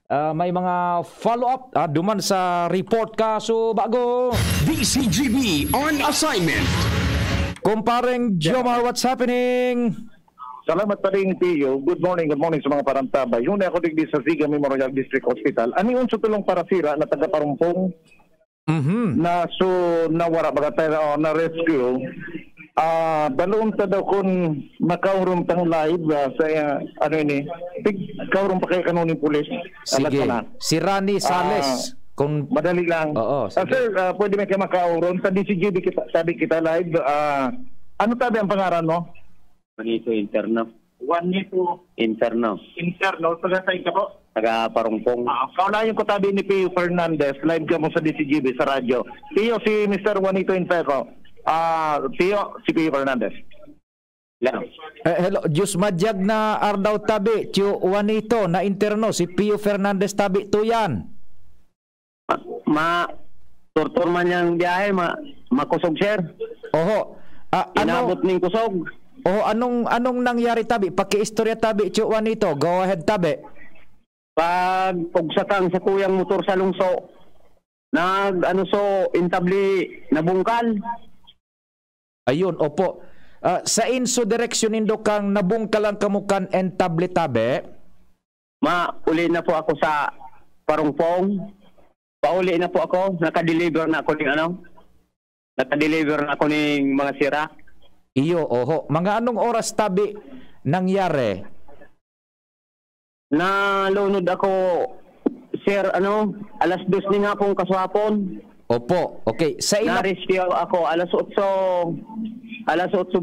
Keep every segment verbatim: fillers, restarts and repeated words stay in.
Ah, may mga follow-up, ah, duman sa report ka. So, bago. D C G B on assignment. Kumpareng Jomar, what's happening? Salamat pa rin, Tiyo. Good morning, good morning sa mga parantabay. Yun ako digdi sa Siga Memorial District Hospital. Ani un sa tulong parasira na taga Parumpong Mhm. na so nawara baga tayo na, na rescue. Ah, daloon ta daw kun makaurong tang live, ah, sa, ah, ano ini, tig-, kaurong pa kay kanuning pulis. Alas Sige. na. Si Rani Ah, Sales, kung madali lang. Oo, Ah, sige. sir, ah, pwede may kayo makauron? Sa D C G B kita, sabi kita live. Ah, ano tabi ang pangaran mo? Juanito Interno. Juanito Interno. Interno. Taga saan ka po? Taga Parungpong. Ah, kaulayan ko tabi ni Pio Fernandez. Live ka mo sa D C G B sa radyo. Pio, si Mister Juanito Interno. Ah, Pio, si Pio Fernandez. Lang. Eh, hello, Diyos madyag na ardaw tabi, Tio Juanito na interno, si Pio Fernandez tabi, tuyan. Ma, tortor man yang biyahe, ma, makusog, sir. Oho. Ah, ano Inabot ning kusog. Oho, anong, anong nangyari tabi? Pakiistorya tabi, Tio Juanito. Go ahead tabi. Pag pugsa kang sa kuyang motor sa lungso, nag, ano, so, intabli, nabungkal. Ayun, opo. Ah, sa inso direksyon nindo kang nabungkalan kamo kan entabli tabi? Ma, uli na po ako sa Parungpong. Pauli na po ako. Nakadeliver na ako ning ano? Nakadeliver na ako ning mga sira. Iyo, oho. Mga anong oras tabi nangyari? Nalunod ako, sir, ano, alas dos ning hapon, kasuhapon. Opo, okay. Sa ina- Na-rescue ako, alas otso, alas otso,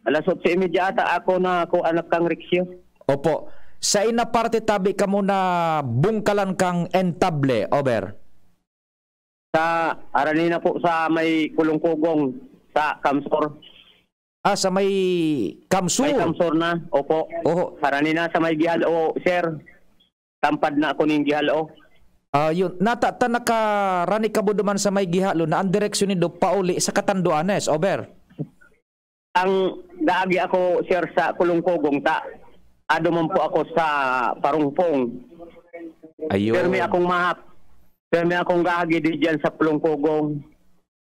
alas otso y media ata ako na kuha nagkang rescue. Opo. Sa ina parte tabi kamo na bungkalan kang entable, over? Sa Aranina po, sa may Kulong Kugong, sa Kamsor. Ah, sa may Kamsur? May Kamsor na, opo. Oho. Aranina sa may Gihalo, sir. Tampad na ako ning Gihalo. Ah, yun. Nata-, ta nakarani ka mo duman sa may Gihalo na ang direksyon nindo pauli sa Catanduanes, over? Ang gaagi ako, sir, sa Kulong Kugong, ta ado man po ako sa Parungpong. Ayun. Pirmi akong mahap. Pirmi akong gaagi di dyan sa Kulong Kugong.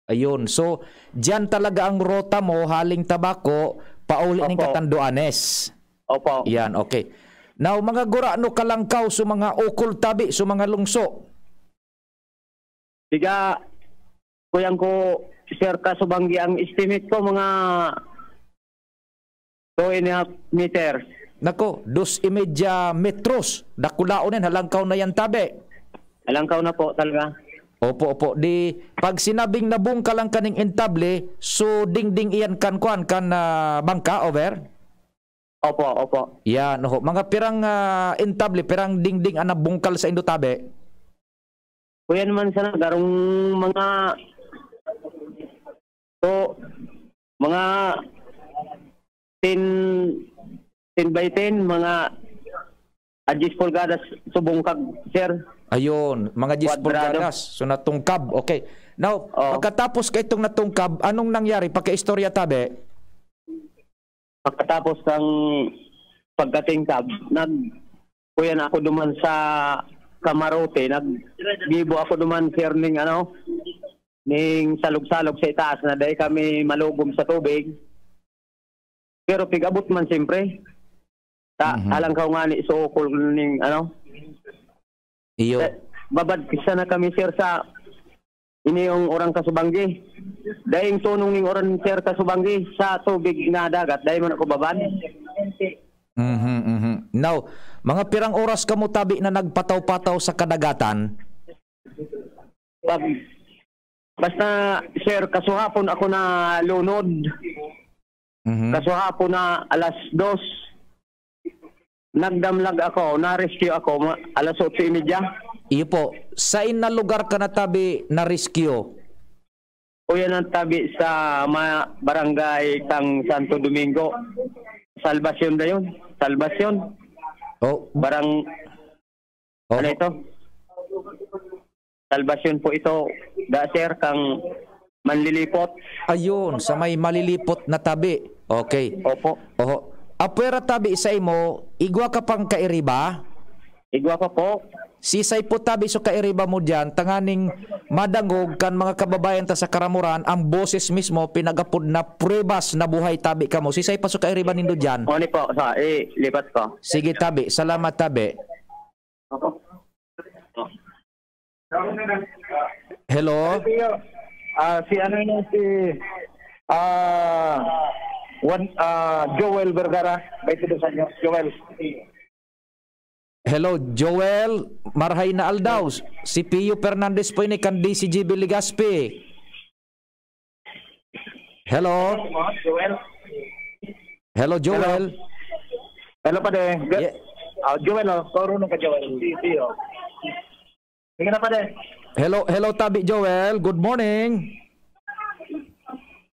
Ayun. So, diyan talaga ang rota mo, haling Tabaco, pauli ning Opo. Catanduanes. Opo. Yan, okay. Now, mga gurano kalangkaw sa mga ukol tabi, sa mga lungso. Tiga, kuyang ko, sir, kasubanggi ang estimate ko, mga two and a half meter. Nako, dos y media metros. Dakulaon yan, halangkaw na yan, tabi. Halangkaw na po, talaga. Opo, opo. Di, pag sinabing nabungkal ang kaning entable, so dingding iyan kan kuan, kan, ah, bangka, over? Opo, opo. Yan, oho. Mga pirang, ah, entable, pirang dingding ang nabungkal sa indo tabi? Kuya naman sana, garong mga, to, mga ten, ten by ten, mga a diyes pulgadas subong kag, sir. Ayun, mga diyes Kwadrado. pulgadas. So, natungkab. Okay. Now, Oo. pagkatapos ka itong natungkab, anong nangyari? Pagka-istorya tabi? Pagkatapos ng pagkatingkab, nag-, kuyan ako duman sa Camarote, naggibo ako duman, sir, ning ano, ning salog-salog sa itaas na dai kami malugom sa tubig. Pero pig-abot man, siyempre. Ta-, Mhm. alang ka nga ni suukol ning ano. Iyo. Eh, babad sana kami, sir, sa ini yung orang kasubanggi. Daing tunong ning orang, sir, kasubanggi sa tubig na dagat. Dai man ako babad. Mhm, mhm. Now, mga pirang oras kamo tabi na nagpataw-pataw sa kadagatan? Pag, basta, sir, kasuhapon ako na lunod. Mhm. Kasuhapon na alas dos, nagdamlag ako, na-rescue ako, ma-, alas otso y media. Iyo po. Sain na lugar ka natabi na-rescue? Kuya, natabi sa ma-, barangay kang Santo Domingo. Salvacion na yun. Salvacion. Oh. Barang-, Oho. Ano ito? Salvacion po ito, da, sir, kang Manlilipot. Ayun, sa may Malilipot na tabi. Okay. Opo. Oho. Apwera tabi sa imo, igwa ka pang kairiba? Igwa pa po. Sisay po tabi so kairiba mo diyan, tanganing madangog kan mga kababayan ta sa Karamoran, ang boses mismo pinagapod na pruebas na buhay tabi kamo. Sisay pa so kairiba nindo diyan? Oni po, sa, eh, lipat ko. Sige, tabi. Salamat, tabi. Hello? Ah, si ano yun, si, ah, Juan, ah, Joel Vergara, twenty-two anyos, Joel. Hello, Joel. Marhay na aldaw. Si Pio Fernandez po ini kan D C G B Legazpi. Hello? Joel? Hello, Joel? Hello, pade. Ga- Yeah. Ah, Joel, oh. Toro nung ka, Joel. Si Pio. Sige na, pade. Hello, hello, Tabi Joel. Good morning.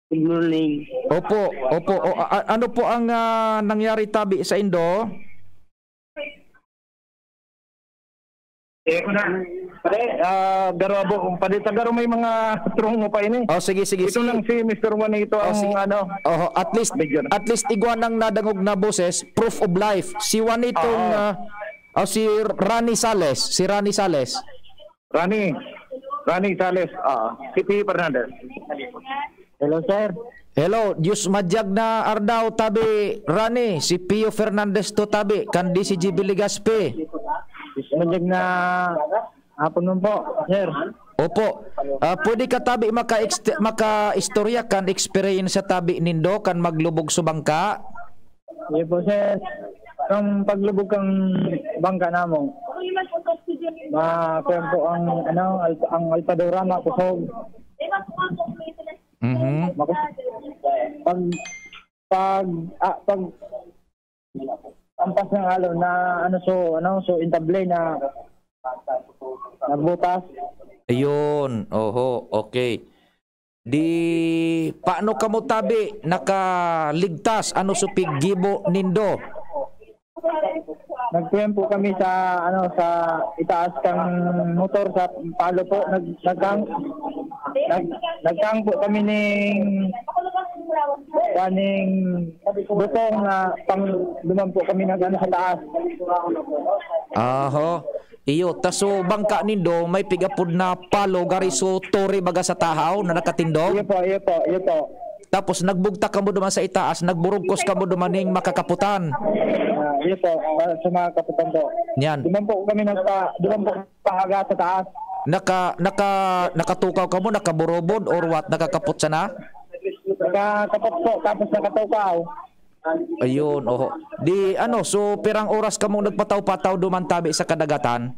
Good morning. Opo, opo. O, a- a- ano po ang, ah, nangyari, Tabi, sa indo? Eh, ko na. Pare, ah, garo abo, pare, sa garo may mga strong mo pa ini. Oh, sige, sige, Ito sige. lang si Mister Juanito Oh, ang sige. ano. Oh, at least, Medyo na. at least igwa nang nadangog na boses, proof of life. Si Juanitong, Oo. ah, oh, si Rani Sales, si Rani Sales. Rani, Rani Sales, ah, si P. Fernandez. Hello, sir. Hello, Diyos madyag na ardaw, tabi, Rani, si Pio Fernandez to, tabi, kan D C G B Legazpi. Diyos madyag na hapon nun po, sir. Opo. Ah, pwede ka, tabi, maka-ext-, maka-istorya kan experience sa tabi nindo kan maglubog sa bangka? Sige po, sir. Ang paglubog kang bangka namo, ma-, kuwan po ang, ano, alp-, ang alpadura, makusog. Mhm. Makus-, pag, pag, ah, pag ampas ng alon na, ano, so, ano, so, intable na nagbutas. Ayun. Oho. Okay. Di, paano kamo tabi nakaligtas? Ano so piggibo nindo? Nagkuyan po kami sa, ano, sa itaas kang motor sa palo po. Nag-, nagkang-, nag-, nagkang po kami ning, kaning butong na pang, duman po kami nag, ano, sa taas. Aho. Iyo, ta so bangka nindo, may pigapod na palo, gari so tore baga sa tahaw na nakatindog? Iyo po, iyo po, iyo po. Tapos nagbugtak kamo duman sa itaas, nagburugkos kamo duman ning makakaputan. Ah, iyo po, ah, sa mga kaputan po. Yan. Duman po kami nagpa-, duman po pahaga sa taas. Naka-, naka-, nakatukaw kamo, nakaburobod or what? Nakakapot sana? Nakakapot po, tapos nakatukaw. Ayun, oho. Di ano, so pirang oras kamong nagpataw-pataw duman tabi sa kadagatan?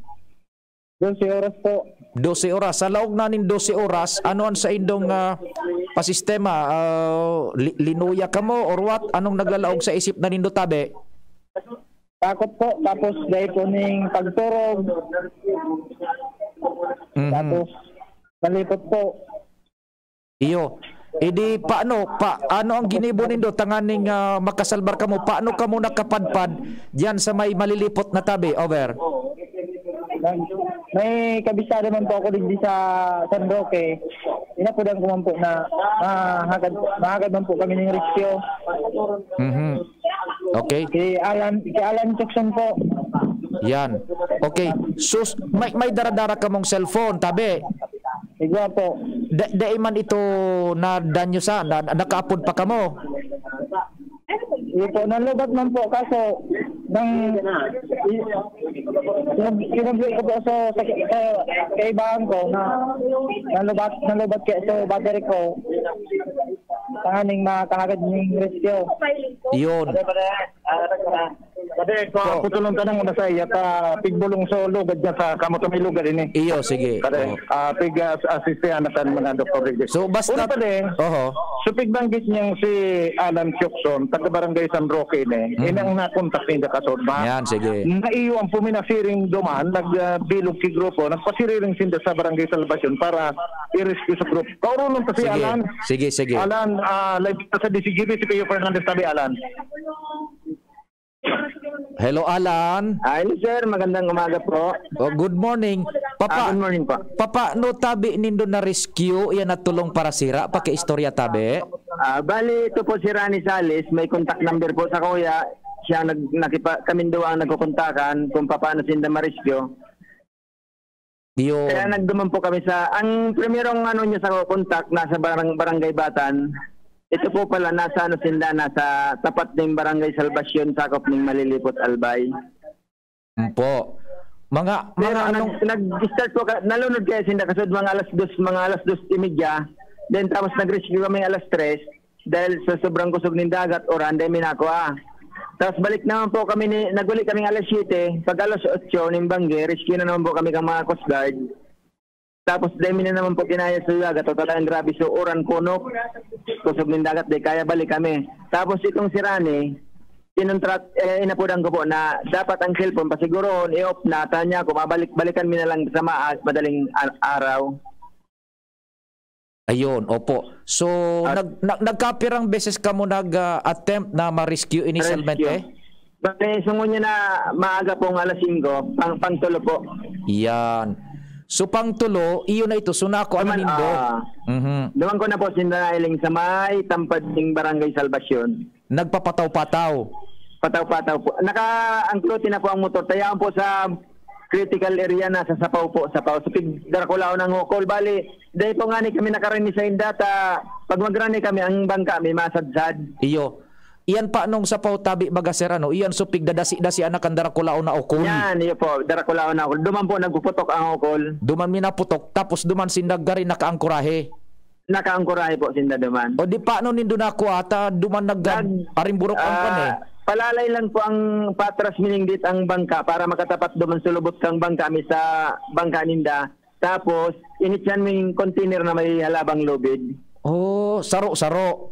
Dose oras po. Dose oras. Sa laog na nin dose oras, ano ang sa indong, ah, pasistema? Ah, li-, linuya kamo or what? Anong naglalaog sa isip na nindo tabi? Takot po, tapos dahil po ning pagturog. Mhm. Tapos malipot po. Iyo. Edi paano, pa, ano ang ginibo nindo tanganing, ah, makasalbar kamo? Paano kamo nakapadpad diyan sa may malilipot na tabi? Over. Nag-, may kabisado man po ako digdi sa San Roque. Inapudan ko man po na mahagad, mahagad man po kami ng rescue. Mhm. Okay. Si Alan, si Alan Tucson po. Yan. Okay. Sus, may, may dara-dara kamong cellphone, tabi. Igwa po. Da-, dai man ito na danyo sa, na, nakaapod pa kamo? Iyo po, nalubat man po, kaso nang i-, pinag-, pinag-, ko po sa, sa, sa kaibahan ko na nalubat, nalubat kaya sa battery ko. Tanganing makahagad ning rescue. Iyon. Pati, ko, So, ako tulong tanang una sa iya, ta, pigbolong sa lugar dyan sa, kamo sa may lugar ini. Iyo, sige. Pati, Oo. ah, pig, ah, asistihan na tan mga doktor, Riggs. So, basta Una pa din, Oho. so, pigbanggit niyang si Alan Tiocson, taga Barangay San Roque ini, Mhm. ini ang nakontak ninda kasod, ma? Yan, sige. Na iyo ang puminasiring duman, nag, ah, bilog ki grupo, nagpasiriring sinda sa Barangay Salvacion para i-rescue sa grupo. Kaurulong ta si Sige. Alan. Sige, sige. Alan, ah, live ka sa D C G B, si Pio Fernandez tabi, Alan. Hello, Alan. Ah, hello, sir. Magandang umaga po. Oh, good morning. Papa, Ah, good morning po. Papa, no tabi nindo na rescue, iyan at tulong para sira, pakiistorya tabi. Ah, bali, ito po si Rani Salis. May contact number po sa kuya. siya nag-, nakipa-, kaming duwa ang nagkukontakan kung papaano sinda ma-rescue. Yun. Kaya nagduman po kami sa, ang primerong ano niya sa contact, nasa barang-, Barangay Batan. Ito po pala, nasa ano sinda, nasa tapat ning Barangay Salvacion, sakop ning Malilipot, Albay. Mm po. Mga, Pero mga anong nag-, nag-start po ka, nalunod kaya sinda kasud mga alas dos, mga alas dos y media. Then tapos nag-rescue kami alas tres dahil sa sobrang kusog ning dagat, uran, dahil may nakuha. Tapos balik naman po kami ni, nagbalik kami alas siyete, pag alas otso ning bangge, rescue na naman po kami kang mga Coast Guard. Tapos dahil mi na naman po kinaya sa dagat, o talagang grabe, so uran, kunok, kusog ning dagat, di kaya balik kami. Tapos itong si Rani, kinontra-, eh, inapudan ko po na dapat ang cellphone pasigurohon, i-off na, ta niya ako, mabalik, balikan mi na lang sa maa-, madaling a-, araw. Ayun, opo. So, At nag-, nag-, nagkapirang beses kamo nag, ah, attempt na ma-rescue initialmente? Rescue. Bale, sungon niya na maaga pong alas singko, pang, pangtulo po. Yan. So, pangtulo, iyo na ito. So, nako, ano Naman, nindo? ah, Mhm. Duman ko na po sinda nahiling sa may tampad ning Barangay Salvacion. Nagpapataw-pataw? Pataw-pataw po. Naka-angklote na po ang motor. Tayaon po sa critical area na sa sapaw po, sapaw. Sa pig-, Darakulaon ang ukol. Bali, dahil po nga ni kami nakarinig sa inda, ta pag magrani kami, ang bangka may masadsad. Iyo. Iyan pa nung sapaw tabi baga, sir, ano? Iyan supig dadasi-dasi anak ang Darakulaon na ukol. Yan, iyo po. Darakulaon na ukol. Duman po nagpuputok ang ukol. Duman minaputok, tapos duman sinda gari nakaangkorahe. Nakaangkorahe po sinda duman. O di paano nindo nakuha? Ta duman nag-, Nag-, arimburok ang ah, kan eh. Palalay lang po ang patras mininggit ang bangka para makatapat duman sulubot kang bangka mi sa bangka ninda. Tapos, inityan ming container na may halabang lubid. Oh, saro-saro.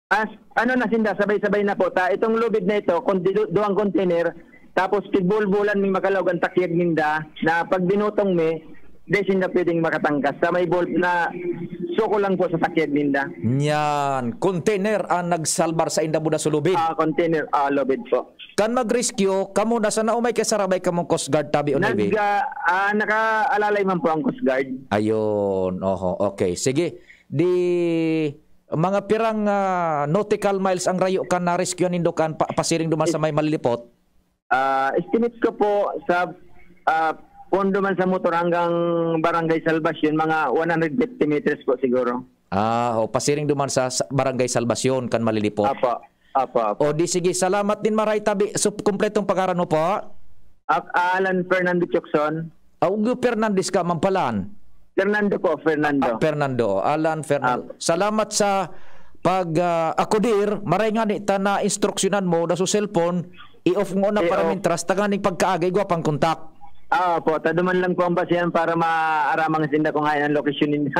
As, ano na sinda, sabay-sabay na po. Ta, itong lubid na ito, kundi du-, duwang container, tapos pigbulbulan mi makalaog ang takyag ninda na pag binutong mi, di sinda pwedeng makatangkas. Sa may bul-, na suko lang po sa takyag ninda. Nyan, container ang nagsalbar sa inda buda sa lubid. Ah, container, ah, lubid po. Kan mag-rescue, kamo na sa naumay kay sarabay kamong Coast Guard, tabi o Nag, Navy? ah, ah, nakaalalay man po ang Coast Guard. Ayun, oho, okay. Sige, di mga pirang, ah, nautical miles ang rayo kan na-rescue nindo kan pa-, pasiring duman sa may Malilipot? Ah, estimate ko po sa, ah, pondo man sa motor hanggang Barangay Salvacion, mga one hundred fifty meters po siguro. Ah, o, pasiring duman sa, sa Barangay Salvacion kan Malilipot. Apo, apo, apo. O, di sige, salamat din, maray tabi. So, kumpletong pangaran mo po? Ak-, Alan Fernando Chocson. Ah, Hugo Fernandez ka, Mampalan? Fernando po, Fernando. Ah, Fernando. Alan Fernando. Ah. Salamat sa pag, ah, akudir. Maray nga ni ta na instruksyonan mo na sa cellphone, i-off mo na para I-off. Mintras, tanganing pagkaagay, igwa pang kontak. Ah, opo. Taduman lang po ang basihan para maaramang sinda kung hain ang lokasyon ninyo.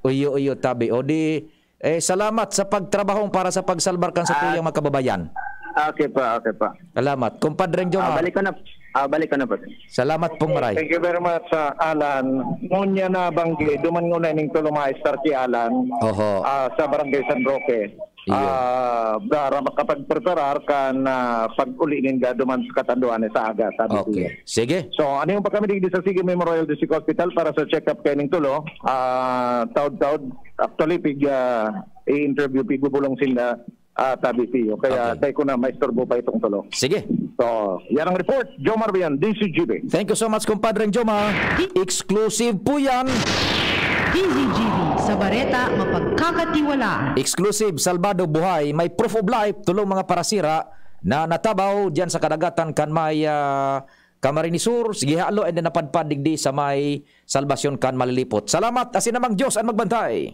Uyo, uyo, tabi. O di, eh, salamat sa pagtrabaho para sa pagsalbar kan sa Ah. tuyang mga kababayan. Okay po, okay po. Salamat. Kumpadreng Joma. Ah, balik ko na, ah, balik ko na po. Salamat pong maray. Thank you very much, ah, Alan. Ngunyan na banggi, duman nguna ining tulo maestar ki Alan, Oho. ah, sa Barangay San Roque. Iyo. Ah, para makapagpreparar kan, ah, pag-uli ninda duman sa katanduan sa aga, sabi Okay. niya. Sige. So, ano yung pagkamidig di sa Sige Memorial District Hospital para sa check-up kaining tulo? Ah, taud-taud, actually, pig, ah, i-interview, pigbubulong sinda, ah, tabi siyo. Kaya Okay. tayo ko na, maistorbo pa itong tulo. Sige. So, yan ang report. Jomar Bian, D C G B. Thank you so much, kumpadreng Joma. Exclusive po yan. D Z G B, sa Bareta, mapagkakatiwalaan. Exclusive, salbado, buhay, may proof of life, tulong mga parasira na natabaw diyan sa kadagatan kan may, ah, Camarines Sur, sige halo, and then napadpad digdi sa may Salvacion kan Malilipot. Salamat, asin namang Diyos ang magbantay.